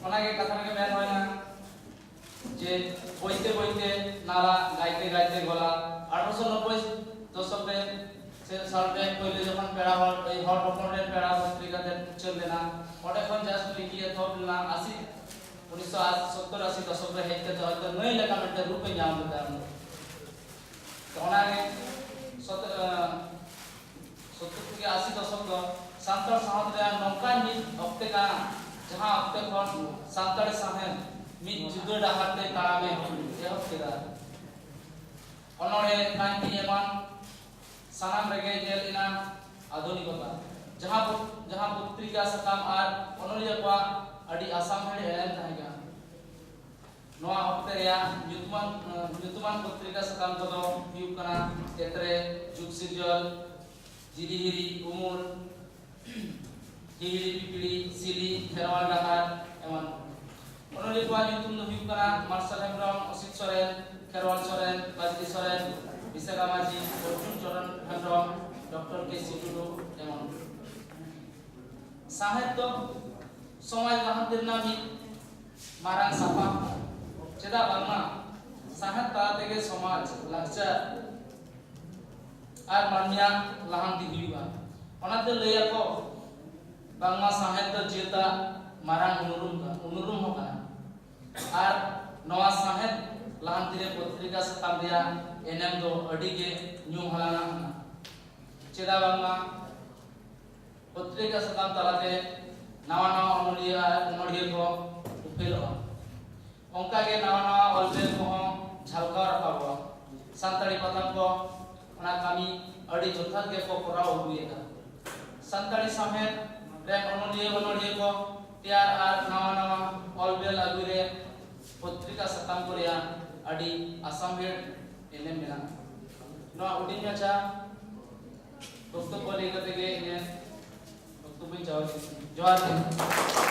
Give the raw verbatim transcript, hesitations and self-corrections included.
ᱚᱱᱟᱜᱮ ᱠᱟᱛᱷᱟ ᱨᱮᱜᱮ ᱢᱮᱱ ᱦᱩᱭᱱᱟ ᱡᱮ ᱵᱚᱭᱛᱮ ᱵᱚᱭᱛᱮ ᱱᱟᱞᱟ, ᱜᱟᱭᱛᱮ ᱜᱟᱭᱛᱮ ᱜᱚᱞᱟ᱾ ᱟᱴᱷᱨᱚᱥᱚ ᱱᱚᱵᱵᱳᱭ ᱫᱚᱥᱚᱠ ᱨᱮ ᱥᱮ ᱥᱟᱞ ᱨᱮ ᱯᱳᱭᱞᱳ ᱡᱚᱠᱷᱚᱱ ᱯᱮᱲᱟ ᱦᱚᱲ, ᱮᱭ ᱦᱚᱲ ᱦᱚᱯᱚᱱ ᱨᱮᱱ ᱯᱮᱲᱟ ᱯᱚᱛᱨᱤᱠᱟ ᱛᱮ ᱩᱪᱷᱟᱹᱱ ᱞᱮᱱᱟ, ᱚᱸᱰᱮ ᱠᱷᱚᱱ just ᱞᱤᱠᱷᱤ ᱮᱛᱚᱦᱚᱵ ᱞᱮᱱᱟ ᱟᱥᱤ, ᱩᱱᱤᱥᱥᱚ ᱥᱚᱛᱛᱚᱨ ᱟᱥᱤ ᱫᱚᱥᱚᱠ ᱨᱮ ᱦᱮᱡ ᱠᱟᱛᱮ ᱦᱚᱭᱛᱳ ᱱᱟᱹᱭ ᱞᱮᱠᱟ ᱢᱤᱫᱴᱮᱱ ᱨᱩᱯ ᱮ ᱧᱟᱢ ᱞᱮᱫᱟ᱾ ᱛᱚ ᱚᱱᱟᱜᱮ ᱥᱚᱛ-, ᱟᱸ, ᱥᱚᱛᱛᱚᱨ ᱛᱷᱮᱠᱮ ᱟᱥᱤ ᱫᱚᱥᱚᱠ ᱫᱚ ᱥᱟᱱᱛᱟᱲ ᱥᱟᱶᱛᱟ ᱨᱮᱭᱟᱜ ᱱᱚᱝᱠᱟᱱ ᱢᱤᱫ ᱚᱠᱛᱮ ᱠᱟᱱᱟ, ᱡᱟᱦᱟᱸ ᱚᱠᱛᱮ ᱠᱷᱚᱱ ᱥᱟᱱᱛᱟᱲᱤ ᱥᱟᱶᱦᱮᱫ ᱢᱤᱫ ᱡᱩᱫᱟᱹ ᱰᱟᱦᱟᱨ ᱛᱮ ᱛᱟᱲᱟᱢᱮ ᱮᱦᱚᱵ ᱠᱮᱫᱟ᱾ ᱚᱱᱚᱬᱦᱮ, ᱠᱟᱹᱦᱱᱤ ᱮᱢᱟᱱ ᱥᱟᱱᱟᱢ ᱨᱮᱜᱮ ᱧᱮᱞ ᱮᱱᱟ ᱟᱫᱷᱩᱱᱤᱠᱚᱛᱟ, ᱡᱟᱦᱟᱸ ᱯᱚ-, ᱡᱟᱦᱟᱸ ᱯᱚᱛᱨᱤᱠᱟ ᱥᱟᱠᱟᱢ ᱟᱨ ᱚᱱᱚᱞᱤᱭᱟᱹ ᱠᱚᱣᱟᱜ ᱟᱹᱰᱤ ᱟᱥᱟᱢᱦᱮᱲ ᱮᱱᱮᱢ ᱛᱟᱦᱮᱸ ᱠᱟᱱᱟ᱾ ᱱᱚᱣᱟ ᱚᱠᱛᱮ ᱨᱮᱭᱟᱜ ᱧᱩᱛᱩᱢᱟᱱ, ᱟᱸ, ᱧᱩᱛᱩᱢᱟᱱ ᱯᱚᱛᱨᱤᱠᱟ ᱥᱟᱠᱟᱢ ᱠᱚᱫᱚ ᱦᱩᱭᱩᱜ ᱠᱟᱱᱟ ᱛᱮᱛᱨᱮ, ᱡᱩᱜᱽ ᱥᱤᱨᱡᱚᱱ, ᱡᱤᱨᱤ ᱦᱤᱨᱤ, ᱩᱢᱩᱞ, ᱦᱤᱦᱤᱲᱤ ᱯᱤᱯᱤᱲᱤ, ᱥᱤᱞᱤ, ᱠᱷᱮᱨᱣᱟᱞ ᱰᱟᱦᱟᱨ ᱮᱢᱟᱱ ᱠᱚ᱾ ᱚᱱᱚᱞᱤᱭᱟᱹ ᱠᱚᱣᱟᱜ ᱧᱩᱛᱩᱢ ᱫᱚ ᱦᱩᱭᱩᱜ ᱠᱟᱱᱟ ᱢᱟᱨᱥᱟᱞ ᱦᱮᱢᱵᱨᱚᱢ, ᱚᱥᱤᱛ ᱥᱚᱨᱮᱱ, ᱠᱷᱮᱨᱣᱟᱞ ᱥᱚᱨᱮᱱ, ᱵᱟᱡᱽᱨᱤ ᱥᱚᱨᱮᱱ, ᱵᱤᱥᱟᱠᱟ ᱢᱟᱹᱡᱷᱤ, ᱚᱨᱡᱩᱱ ᱪᱚᱨᱚᱱ ᱦᱮᱢᱵᱨᱚᱢ, ᱰᱚᱠᱴᱚᱨ ᱠᱮ ᱥᱤ ᱴᱩᱰᱩ ᱮᱢᱟᱱ ᱠᱚ᱾ ᱥᱟᱶᱦᱮᱫ ᱫᱚ ᱥᱚᱢᱟᱡᱽ ᱞᱟᱦᱟᱱᱛᱤ ᱨᱮᱱᱟᱜ ᱢᱤᱫ ᱢᱟᱨᱟᱝ ᱥᱟᱯᱟᱵ ᱠᱟᱱᱟ᱾ ᱪᱮᱫᱟᱜ ᱵᱟᱝᱢᱟ ᱥᱟᱶᱦᱮᱫ ᱛᱟᱞᱟ ᱛᱮᱜᱮ ᱥᱚᱢᱟᱡᱽ, ᱞᱟᱠᱪᱟᱨ ᱟᱨ ᱢᱟᱹᱱᱢᱤᱭᱟᱜ ᱞᱟᱦᱟᱱᱛᱤ ᱦᱩᱭᱩᱜᱼᱟ᱾ ᱚᱱᱟᱛᱮ ᱞᱟᱹᱭ ᱟᱠᱚ ᱵᱟᱝᱢᱟ ᱥᱟᱶᱦᱮᱫ ᱫᱚ ᱡᱟᱹᱛᱟᱜ ᱢᱟᱨᱟᱝ ᱩᱱᱩᱨᱩᱢ ᱠᱟᱱᱟ, ᱩᱱᱩᱨᱩᱢ ᱦᱚᱸ ᱠᱟᱱᱟ᱾ ᱟᱨ ᱱᱚᱣᱟ ᱥᱟᱶᱦᱮᱫ ᱞᱟᱦᱟᱱᱛᱤ ᱨᱮ ᱯᱚᱛᱨᱤᱠᱟ ᱥᱟᱠᱟᱢ ᱨᱮᱭᱟᱜ ᱮᱱᱮᱢ ᱫᱚ ᱟᱹᱰᱤ ᱜᱮ ᱧᱩᱢ ᱦᱟᱞᱟᱝ ᱠᱟᱱᱟ᱾ ᱪᱮᱫᱟᱜ ᱵᱟᱝᱢᱟ ᱯᱚᱛᱨᱤᱠᱟ ᱥᱟᱠᱟᱢ ᱛᱟᱞᱟᱛᱮ ᱱᱟᱣᱟ ᱱᱟᱣᱟ ᱚᱱᱚᱞᱤᱭᱟᱹ ᱟᱨ ᱚᱱᱚᱲᱦᱤᱭᱟᱹ ᱠᱚ ᱩᱯᱮᱞᱚᱜᱼᱟ᱾ ᱚᱱᱠᱟᱜᱮ ᱱᱟᱣᱟ ᱱᱟᱣᱟ ᱚᱞᱵᱮᱞ ᱠᱚᱦᱚᱸ ᱡᱷᱟᱞᱠᱟᱣ ᱨᱟᱠᱟᱵᱚᱜᱼᱟ᱾ ᱥᱟᱱᱛᱟᱲᱤ ᱯᱟᱛᱷᱟᱢ ᱠᱚ ᱚᱱᱟ ᱠᱟᱹᱢᱤ ᱟᱹᱰᱤ ᱡᱚᱛᱷᱟᱛ ᱜᱮᱠᱚ ᱠᱚᱨᱟᱣ ᱟᱹᱜᱩᱭᱮᱫᱟ᱾ ᱥᱟᱱᱛᱟᱲᱤ ᱥᱟᱶᱦᱮᱫ ᱨᱮᱱ ᱚᱱᱚᱞᱤᱭᱟᱹ ᱚᱱᱚᱲᱦᱤᱭᱟᱹ ᱠᱚ ᱛᱮᱭᱟᱨ ᱟᱨ ᱱᱟᱣᱟ ᱱᱟᱣᱟ ᱚᱞᱵᱮᱞ ᱟᱹᱜᱩᱭ ᱨᱮ ᱯᱚᱛᱨᱤᱠᱟ ᱥᱟᱠᱟᱢ ᱠᱚ ᱨᱮᱭᱟᱜ ᱟᱹᱰᱤ ᱟᱥᱟᱢᱦᱮᱲ ᱮᱱᱮᱢ ᱢᱮᱱᱟᱜᱼᱟ᱾ ᱱᱚᱣᱟ ᱦᱩᱰᱤᱧ ᱢᱟᱪᱷᱟ ᱵᱚᱠᱛᱚᱵᱵᱚ ᱞᱟᱹᱭ ᱠᱟᱛᱮ ᱜᱮ ᱤᱧᱟᱹᱜ ᱵᱚᱠᱛᱚᱵᱵᱚᱧ ᱪᱟᱵᱟ ᱠᱮᱫᱟ᱾ ᱡᱚᱦᱟᱨ ᱜᱮ᱾